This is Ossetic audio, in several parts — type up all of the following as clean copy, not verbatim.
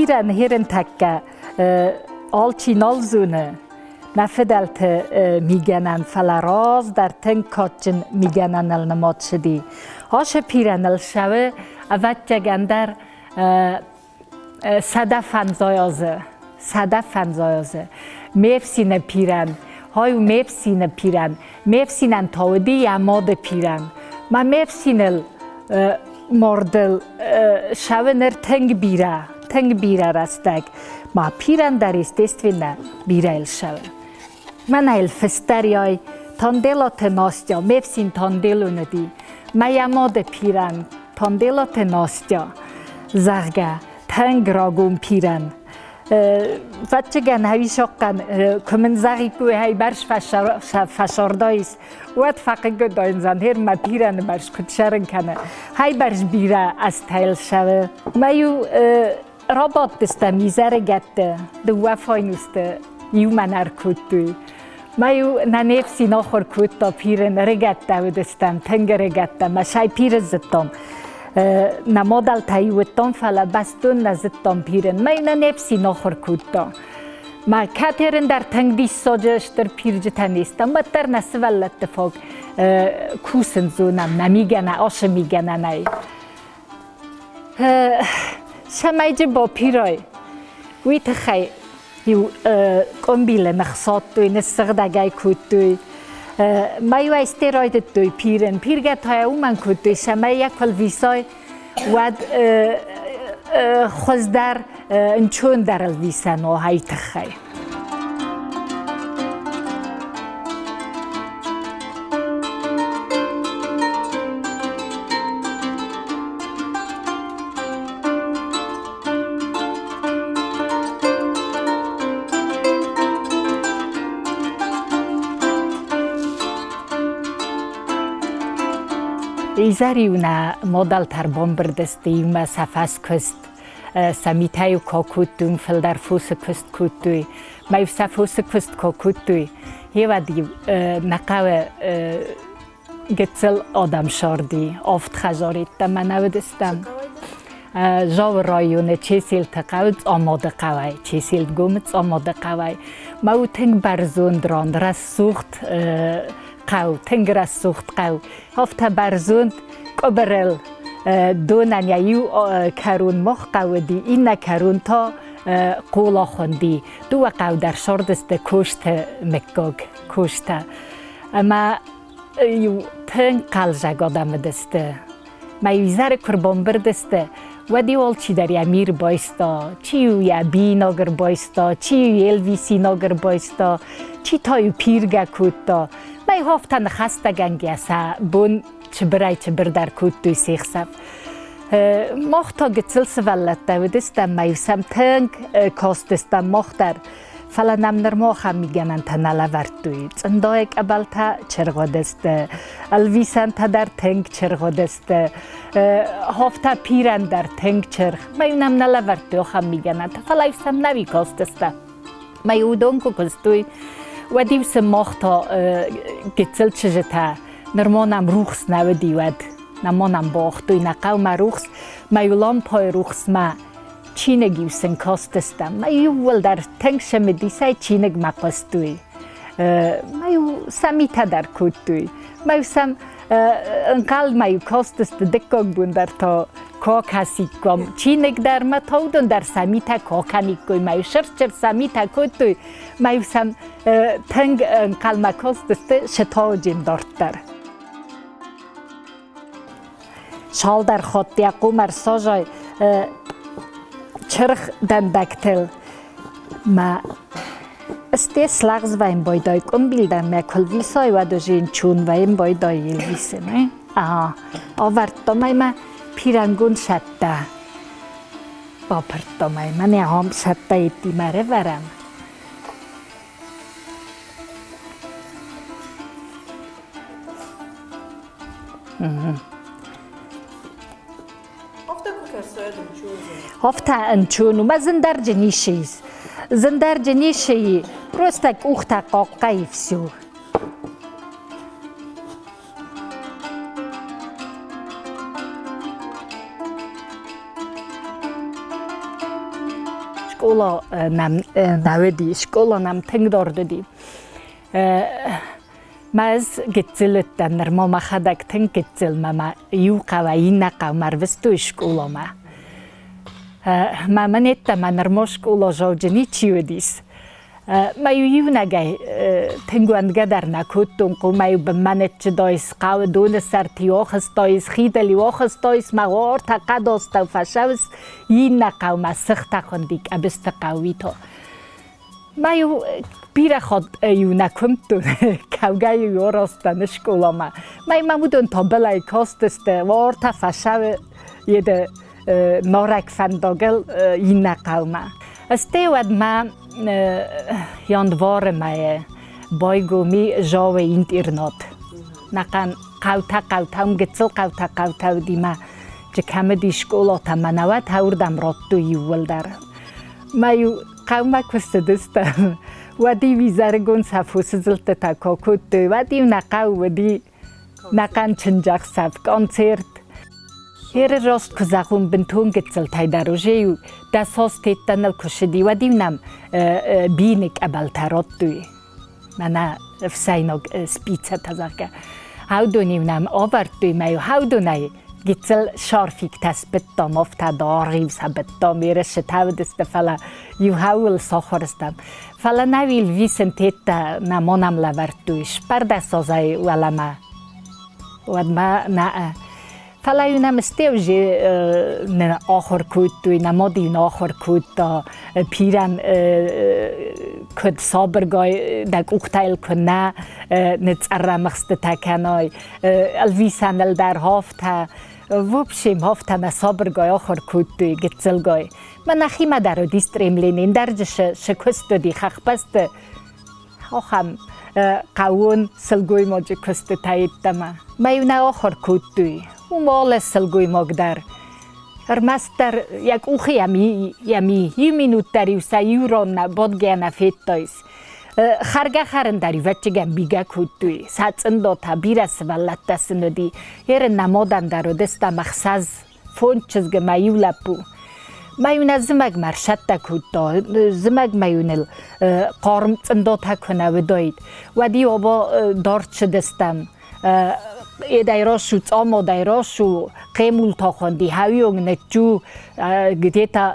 Пирӕн херын тӕккӕ алчи нал зоны. Нӕ фыдӕлты мигӕнӕн, фӕлӕ раздӕр тынг кадджын мигӕнӕныл нымад цыди. Ацы пирӕныл цӕуы, ӕвӕццӕгӕн дӕр, 150 азы. 150 азы. Ме фсины пирӕн, хай у ме фсины пирӕн. Ме фсинӕн та уыди йӕ мады пирӕн. Мӕ ме фсиныл мардыл цӕуы ныр тынг бирӕ, тынг бирӕ рӕстӕг. Ма пирӕн дӕр, естественно, бирӕйыл цӕуы. Мӕнӕ йыл фыст дӕр яй Танделаты Настя, ме фсин Танделон уыди. Мӕ йӕ мады пирӕн Танделаты Настя, зӕгъгӕ, тынг рагон пирӕн. Фӕтчыгӕн хӕвисохъхъӕн куы мын зӕгъиккой, хай бӕрз фӕсордайыс, уӕд фӕхъыг кодтаин, хер мӕ пирӕны бӕрз куыд сӕрын кӕны. Хай бӕрз бирӕ азтӕ йыл цӕуы. Мӕ-иу рабадтыстӕм изӕрыгӕтты, дыууӕ файнусты иумӕ нӕ ӕркодтой. Мӕ-иу нӕ не фсин ахуыр кодта пирын, ӕрыгӕттӕ уыдыстӕм, тынг ӕрыгӕттӕ, мӕ сай пиры зыдтам. Нӕ мадӕлтӕ-иу уыдтам, фӕлӕ бӕстон нӕ зыдтам пирын. Мӕ-иу нӕ не фсин ахуыр кодта. Мӕ катерин дӕр тынг диссаджы стыр пирджытӕ не стӕм, уӕддӕр нӕ сывӕллӕтты фаг кусын зонӕм, нӕ мигӕнӕ, асы мигӕнӕнӕй. Цӕмӕйджы бапирай, уый тыххӕй иу къуымбилы ныхсадтой, ныссыгъдӕг ӕй кодтой. Ма-иу ӕй стероидыдтой пирын. Пиргӕ та йӕ уымӕн кодтой, цӕмӕй йӕ куы лвисай, уӕд хуыздӕр, ӕнцондӕр ӕлвисӕн у ай тыххӕй. Изӕр-иу нӕ мадӕлтӕ ӕрбамбырд сты иумӕ сӕ фӕскуыст. Сӕ митӕ-иу куы акодтой, фылдӕр фосы куыст кодтой. Ма-иу сӕ фосы куыст куы акодтой, гъеуӕд-иу нӕ хъӕуы гыццыл адӕм сарди, авд хӕдзареттӕ ма нӕ уыдыстӕм. Зауы районы Чеселты хъӕуы Цъамады хъӕуӕй, Чеселтгомы Цъамады хъӕуӕй. Ма у тынг бӕрзонд ран, рӕсугъд хъӕу, тынг рӕсугъд хъӕу. Афтӕ бӕрзонд къуыбырыл донӕн йӕ иу кӕрон мах хъӕу уыди, иннӕ кӕрон та Хъола хуынди. Дыууӕ хъӕу дӕр сардысты Косты мыггаг, Костӕ. Ӕмӕ иу тынг хъӕлдзӕг адӕм уыдысты. Мӕ изӕры куы рбамбырд сты, уӕд-иу алчидӕр йӕ мир байста, чи-иу йӕ бинаг ӕрбайста, чи-иу йе лвисинаг ӕрбайста, чи та-иу пиргӕ кодта. Мӕ афтӕ ныхӕстӕгӕнгӕ сӕ бон чыбырӕй-чыбырдӕр кодтой се хсӕв. Мах та гыццыл сывӕллӕттӕ уыдыстӕм, мӕ-иу сӕм тынг кастыстӕм мах дӕр. Фӕлӕ нӕм нырма ахӕм мигӕнӕнтӕ нӕ лӕвӕрдтой. Цъындайы къӕбӕлтӕ чыргъуыдысты, ӕлвисӕнтӕ дӕр тынг чыргъуыдысты, хофтӕ пирӕн дӕр тынг чырх. Мӕ-иу нӕм нӕ лӕвӕрдтой ахӕм мигӕнӕнтӕ, фӕлӕ-иу сӕм нӕ кастысты. Мӕ-иу уыдон куы куыстой, уӕд-иу сын мах та гыццыл чызджытӕ, нырма нӕм рухс нӕ уыди уӕд, нӕма нӕм бауагътой нӕ хъӕумӕ рухс, мӕ-иу лампӕйы рухсмӕ чиныг-иу сын кастыстӕм. Мӕ иууылдӕр тынг цымыдисӕй чиныгмӕ хъуыстой. Мӕ-иу сӕ митӕ дӕр кодтой. Мӕ-иу сӕм ӕнхъӕлмӕ-иу кастысты дыккаг бон дӕр та куы акӕсиккам чиныг дӕр, мӕ та уыдон дӕр сӕ митӕ куы акӕниккой, мӕ-иу сырд-сырд сӕ митӕ кодтой, мӕ-иу сӕм тынг ӕнхъӕлмӕ кастысты сытауджын дарддӕр. Цалдӕр хатт йӕ къум ӕрсазай чырх дӕндӕгтыл ма сте слӕгъз вӕйын байдайы къуымбилдӕн мӕ куы лвисай, уӕд уже ын вӕйын байдайы елвисын. Ага, авӕрдтам ӕй мӕ пирӕнгон сӕттӕ. Бапырдтам ӕй, мӕнӕ ахӕм сӕттӕ йедтимӕ ӕрӕвӕрӕм. Афтӕ ӕнцон у, мӕ зындарджы ницы ис. Зындарджы ницы и, просто къухтӕ хъахъхъӕ и всё. Скъола нӕм нӕ уыди, скъола нӕм тынг дард уыди. Мӕ ӕз гыццыл уыдтӕн, нырма мӕхӕдӕг тынг гыццыл, мӕ ма иу хъӕуӕй иннӕ хъӕумӕ ӕрвыстой скъоламӕ. Мӕ мӕн йеддӕмӕ нырма скъоладзауджы ничи уыдис. Мӕ-иу иунӕгӕй тынг уӕндгӕ дӕр нӕ кодтон, хъумӕ-иу бынмӕ ныччыдайс, хъӕуы доны сӕрты ахызтаис, хидыл-иу ахызтаис, мӕ уартӕ хъӕдастӕу фӕсӕвыс, иннӕ хъӕумӕ сыгътӕ хуынди Къӕбысты хъӕуито. Мӕ-иу бирӕ хатт-иу нӕ куымдтон, кӕугӕ-иу арӕзтӕн скъоламӕ. Мӕ мӕм уыдон та былӕй кастысты, уартӕ фӕсӕвы еды нарӕг фӕндагыл иннӕ хъӕумӕ. Стӕй уӕд мӕ январы мӕйы байгоми Жавы интернат. Нӕхъӕн хъӕутӕ хъӕутӕ, гыццыл хъӕутӕ хъӕутӕ уыди мӕ кӕм уыди скъолатӕ, мӕнӕ уӕд уырдӕм радтой иууылдӕр. Мӕ-иу хъӕумӕ куы цыдыстӕм, уӕд-иу изӕрыгон сӕ фосы зылдтытӕ куы кодтой, уӕд-иу нӕ хъӕу уыди нӕхъӕн чындзӕхсӕв, концерт. Еры рост куы зӕгъон, бынтон гыццылтӕй дӕр уже-иу дӕ сос тедтӕныл куы сыди, уӕд-иу нӕм бины къӕбӕлтӕ радтой. Мӕнӕ ӕфсӕйнаг спицӕтӕ, зӕгъгӕ. Аудон-иу нӕм авӕрдтой, мӕ-иу аудонӕй гыццыл шарфиктӕ сбыдтам, афтӕ даргъ-иу сӕ быдтам, ерысы тӕвдысты, фӕлӕ иу хауыл сахуыр стӕм. Фӕлӕ нӕ Вильвисен тедтӕ нӕ монам лӕвӕрдтой, спӕрдӕсозӕй уӕлӕмӕ. Уӕдмӕ нӕ Фӕлӕ-иу нӕм стӕй нӕ ахуыр кодтой, нӕ мад-иу нӕ ахуыр кодта, пирӕн куыд сабыргай дӕ къухтӕ куы нӕ ныцъӕррӕмыхстытӕ кӕнай, ӕлвисӕныл дӕр хафтӕ. В общем, хафтӕ мӕ сабыргай ахуыр кодтой гыццылгай. Мӕ нӕхимӕ дӕр уыди стремление, ӕндӕрджы сы куыст уыди хӕхбӕсты ахӕм хъӕууон сылгоймаджы куыстытӕ йеддӕмӕ. Мӕ-иу нӕ ахуыр кодтой, уым алы сылгоймаг дӕр. Ӕрмӕстдӕр йӕ къухы йӕ ми, иу минут дӕр-иу сӕ иу ран нӕ бадгӕ нӕ федтаис. Хӕргӕ-хӕрын дӕр ӕвӕццӕгӕн бигӕ кодтой. Сӕ цъындатӕ бирӕ сывӕллӕттӕ сын уыди. Ерын нӕ мадӕн дӕр уыдыстӕм ӕхсӕз фондз чызгы мӕ иу лӕппу. Мӕ-иу нӕ зымӕгмӕ ӕрсӕттӕ кодта, зымӕгмӕ-иу ныл хъарм цъындатӕ куы нӕ уыдаид, уӕд-иу оба дард цыдыстӕм. Эдай росу, цъамодай росу, хъемултохонди, хауион ныччу где-то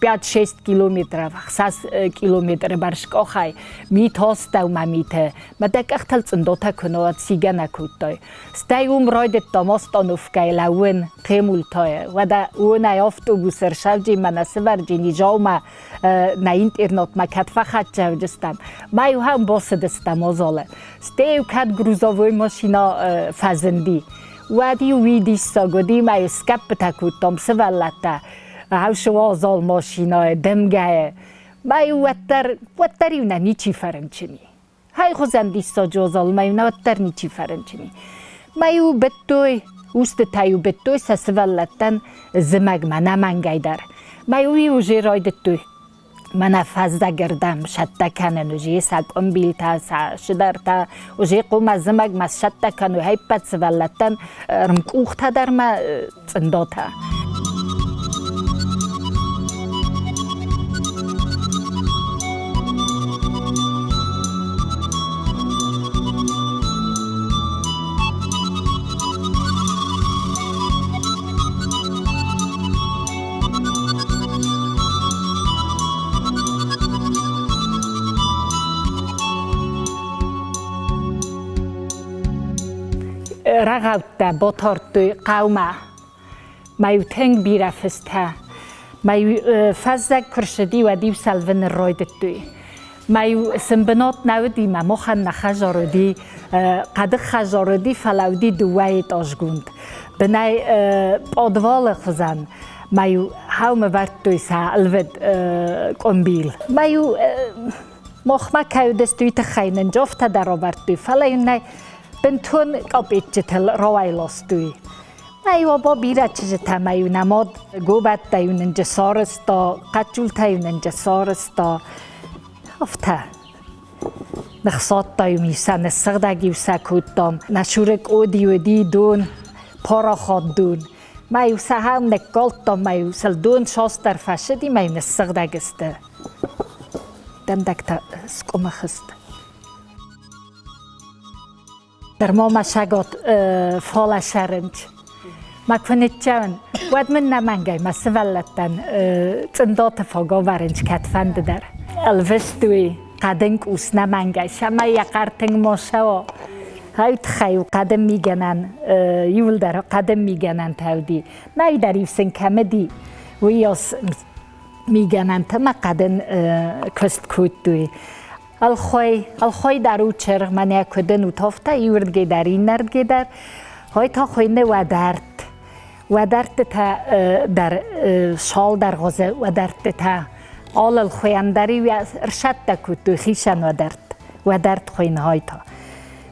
5-6 километров, 6 километры бӕрц къохӕй, мит астӕумӕ миты. Мӕ дӕ къӕхтыл цъындотӕ куы нӕ уӕд сигӕ нӕ кодтай. Стӕй уым райдыдтам остановкӕйы лӕууын хъемултайы. Уӕдӕ уонӕй автобус ӕрсӕвджинмӕ нӕ сывӕрджини Жаумӕ нӕ интернатмӕ кӕд фӕхӕццӕ уыдыстӕм. Ма-иу хӕм бацыдыстӕм Озолы. Стӕй-иу кӕд грузовой машинӕ фӕзынди, уӕд-иу уый диссаг уыди, ма-иу сгӕппытӕ кодтам сывӕллӕттӕ хӕусы уазал машинӕйы, дымгӕйы. Ма-иу уӕддӕр, уӕддӕр-иу нӕ ничи фӕрынчын и. Хай хуызӕн диссаджы озолмӕ-иу уӕддӕр ничи фӕрынчын и. Ма-иу быдтой, устытӕ-иу быдтой сӕ сывӕллӕттӕн зымӕгмӕ нӕмӕнгӕй дӕр. Ма-иу уже райдыдтой мӕнӕ фӕззӕгырдӕм сӕттӕ кӕнын уже сӕ къуымбилтӕ, сӕ сыдӕртӕ, уже хъуымӕ зымӕгмӕ сӕттӕ кӕной ӕппӕт сывӕллӕттӕн ӕрмкъухтӕ дӕр ма цъындотӕ. Рӕгъӕуттӕ батардтой хъӕумӕ. Ма-иу тынг бирӕ фыстӕ. Ма-иу фӕззӕг куы рцыди, уӕд-иу сӕлвын райдыдтой. Ма-иу сын бынат нӕ уыди, мӕ махӕн нӕ хӕдзар уыди, хъӕдых хӕдзар уыди, фӕлӕ уыди дыууӕйы этажгонд. Бынӕй пъадвалы хуызӕн ма-иу хъӕумӕ вӕрдтой сӕ ӕлвыд къуымбил. Ма-иу махмӕ кӕй уыдысты, уый тыххӕй нын джофтӕ дӕр равӕрдтой, фӕлӕ йын нӕ бынтон къапеччытыл рауӕйластой. Ма-иу оба бирӕ чызджытӕ ма-иу нӕ мад гобӕттӕ-иу нын джы сарӕзта, хъӕццултӕ-иу нын джы сарӕзта. Афтӕ. Ныхсадта-иу сӕ, ныссыгъдӕг-иу сӕ кодтам. Нӕ цуры къоди уыди дон, парахат дон. Ма-иу сӕ ныккалдтам, ма-иу сыл дон сасдӕр фӕцыди, ма-иу ныссыгъдӕг сты. Дӕндӕгтӕ скъуымых сты. Нырма мӕ сагот фалӕсӕрынч. Мӕ куы ныццӕуын, уӕд мын нӕмӕнгӕй мӕ сывӕллӕттӕн цъындоты фӕговӕрынч кӕдфӕнды дӕр. Ӕлвыстой хъӕдын къус нӕмӕнгӕй, цӕмӕй йӕ хъӕр тынг ма цӕуа. Ай тыххӕй у хъӕдын мигӕнӕн, иуылдӕр хъӕдын мигӕнӕнтӕ уыди. Нӕйдӕр-иу сын кӕм уыди, уыйас мигӕнӕнтӕ мӕ хъӕдын куыст кодтой. Ӕлхой, ӕлхой дӕр у чыргъ, мӕнӕ куыд ын у тофтӕ иуырдгӕй дӕр, иннӕрдгӕй дӕр. Хой та хуыйны уӕдӕртт. Уӕдӕрттытӕ дӕр цалдӕргъуызы уӕдӕрттытӕ. Алы ӕлхойӕн дӕр-иу ӕрсӕттӕ кодтой хицӕн уӕдӕртт. Уӕдӕртт хуыйны хой та.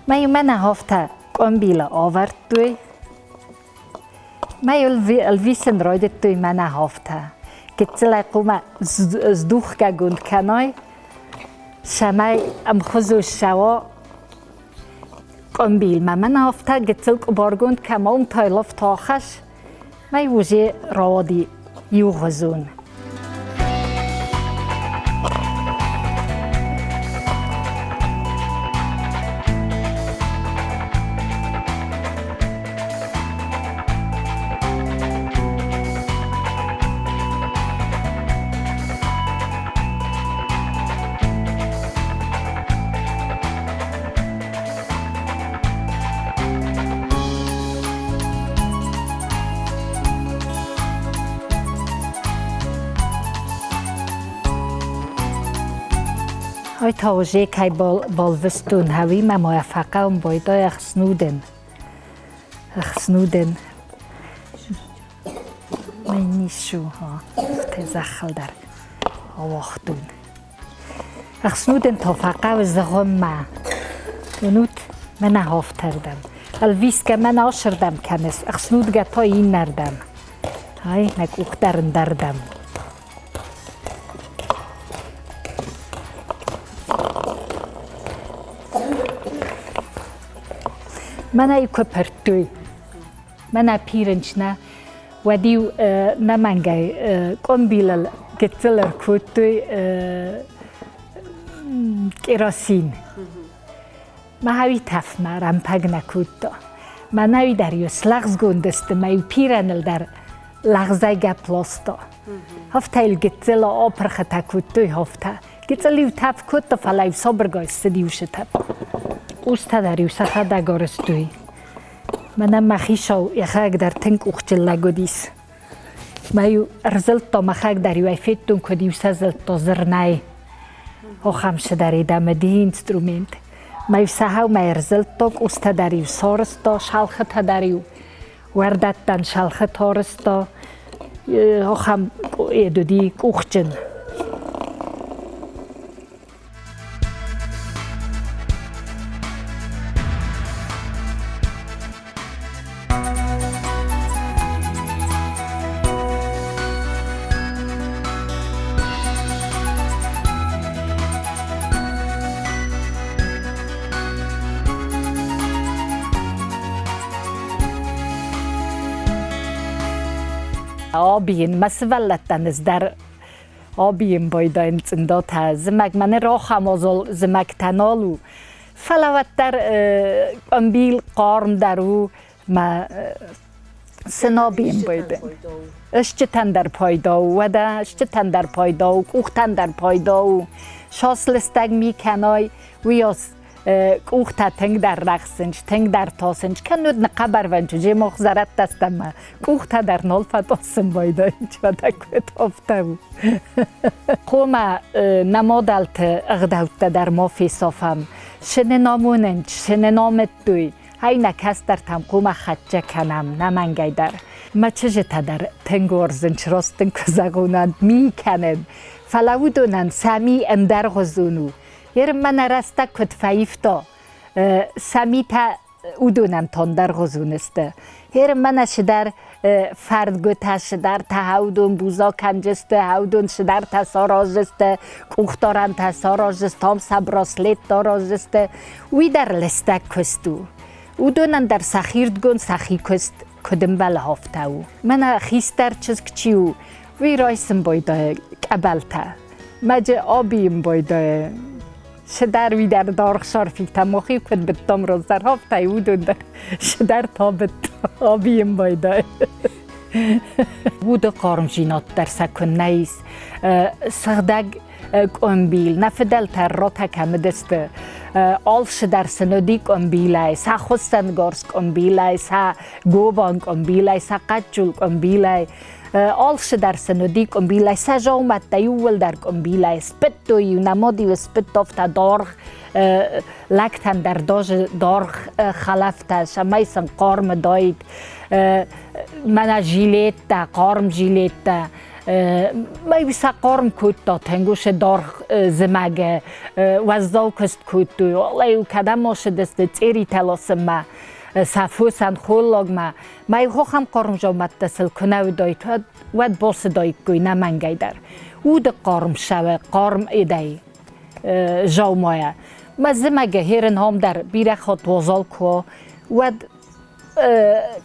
Мӕ-иу мӕнӕ афтӕ къуымбилы авӕрдтой. Мӕ ӕлвисын райдыдтой мӕнӕ афтӕ. Гыццылӕй хъуамӕ здухгӕгонд кӕнай, цӕмӕй ӕмхуызон ссӕуа къуымбилмӕ. Мӕнӕ афтӕ гыццыл къуыбаргонд кӕм уым тайлафт ахӕсс, мӕ уже рауади иугъуызон. Heute кай болвыстун хавима моя факаум бойдой ӕхснуден. Ӕхснуден. Мӕ нишу ха тезахалдар овохтун. Ӕхснуден то фӕхъӕуы зӕгъунмӕ. Уынут, мӕнӕ хофтӕрдӕм. Ӕлвисгӕ мӕн асырдӕм кӕныс, ӕхснудгӕ та иннӕрдӕм. Ай, мӕ къух дӕр ӕндӕрдӕм. Мӕнӕй куы пырдтой, мӕнӕ пирынч нӕ, уӕд-иу нӕмӕнгӕй къуымбилыл гыццыл ӕркодтой керосин. Мӕхӕуи тӕфмӕ рӕмпӕг нӕ кодта. Мӕнӕуи дӕр-иу слӕгъзгонд сты, мӕ-иу пирӕныл дӕр лӕгъзӕй гӕпп ласта. Афтӕ йыл гыццыл апырхытӕ кодтой афтӕ. Гыццыл-иу тӕф кодта, фӕлӕ-иу сабыргай ссыд усы тӕф. Къустӕ дӕр-иу сӕхӕдӕг арӕзтой. Мӕнӕн мӕ хицау йӕхӕдӕг дӕр тынг къухджын лӕг уыдис. Мӕ-иу ӕрзылдта, мӕхӕдӕг дӕр-иу ӕй федтон, куыд-иу сӕ зылдта зырнӕй. Охӕм цыдӕр ӕмӕ ди инструмент. Мӕ-иу сӕхӕумӕ ӕрзылдта, къустӕ дӕр-иу сарӕзта, шалхытӕ дӕр-иу уӕрдӕттӕн шалхытӕ арӕзта. Охӕм ед уыди къухджын. Абийын мӕ сывӕллӕттӕн ӕз дӕр Абийын байдайын цъындатӕ. Зымӕг мӕнӕ рохамозол зымӕгтӕ нал у. Фӕлӕ уӕддӕр къуымбил хъармдӕр у мӕ сын абийын байдайын. Стджытӕн дӕр пайда у, уӕдӕ стджытӕн дӕр пайда у, къухтӕн дӕр пайда у. Сас лыстӕг ми кӕнай, уыйас къухтӕ тынгдӕр рӕхсынч, тынгдӕр тасынч, кӕннод ныхъхъӕбӕрвӕнчы джемох зӕрӕдтӕ стӕммӕ къухтӕ дӕр нал фӕтасын байдайынч, фӕдӕ куыд афтӕ у. Хъуамӕ нӕ мадӕлты ӕгъдӕуттӕ дӕр ма фесафӕм. Цы нын амонынч, цы нын амыдтой, ай нӕ кӕстӕртӕм хъуамӕ хӕццӕ кӕнӕм нӕмӕнгӕй дӕр. Мӕ чызджытӕ дӕр тынг уарзынч, раст дын куы зӕгъон, ми кӕнын. Фӕлӕ уыдонӕн сӕ ми ӕндӕргъуызон у. Ерын нӕ рӕстӕг куыд фӕивта, сӕ митӕ уыдонӕн тондӕргъуызон сты. Ерын мӕнӕ цыдӕр фӕрдгуытӕ, цыдӕртӕ хӕудон буза кӕнджысты, хӕудон цыдӕртӕ сараздзысты, къухдарӕнтӕ сараздзысты, там сӕ браслеттӕ араздзысты. Уый дӕр лыстӕг куыст у. Уыдонӕн дӕр сӕхирдгон сӕхи куыст. Куыд ӕмбӕлы, афтӕ у. Мӕнӕ хистӕр чызг чи у, уый райсын байдайы къӕбӕлтӕ. Мӕджы абийын байдайы. Сыдӕр уидар даргъ шарфиктӕ мохи куыд быдтам раздӕр, афтӕ уыдон дӕр сыдӕр та быдта, абийын байдайы. Уды хъармдзинад дӕр сӕ куыннӕ ис. Сыгъдӕг къуымбил, нӕ фыдӕлтӕ ротӕ кӕм уыдысты, алцыдӕр сын уыди къуымбилӕй, сӕ хуыссӕнгарз къуымбилӕй, сӕ гобан къуымбилӕй, сӕ хъӕццул къуымбилӕй, алцыдӕр сын уыди къуымбилӕй, сӕ дзаумӕттӕ иууылдӕр къуымбилӕй сбыдтой-иу, нӕ мад-иу сбыдта афтӕ даргъ лӕгтӕн дӕр даргъ хӕлӕфтӕ, цӕмӕй сын хъарм уыдаид. Мӕнӕ жилеттӕ, хъарм жилеттӕ, Мӕ сӕ хъарм кодта, тӕнгусы даргъ зымӕг уӕззау куыст кодтой. Уӕлӕ-иу кӕдӕм ацыдысты цъеритӕ ласынмӕ, сӕ фосӕн холлагмӕ. Мӕ хохӕн хъарм дзаумӕттӕ сыл куы нӕ уыдаид, уӕд бацыдаиккой нӕмӕнгӕй дӕр. Уды хъарм сӕ хъарм идӕй дзаумайӕ. Мӕ зымӕгы херын ам дӕр бирӕ хатт уазал куы уа, уӕд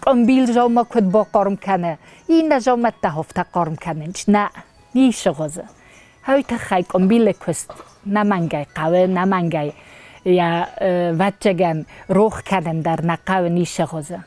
къуымбил дзаума куыд бахъарм кӕны, иннӕ дзаумӕттӕ афтӕ хъарм кӕнынц. Нӕ, ницы хуызы. Уый тыххӕй къуымбилы куыст нӕмӕнгӕй хъӕуы, нӕмӕнгӕй йӕ, ӕвӕццӕгӕн, рох кӕнын дӕр нӕ хъӕуы ницы хуызы.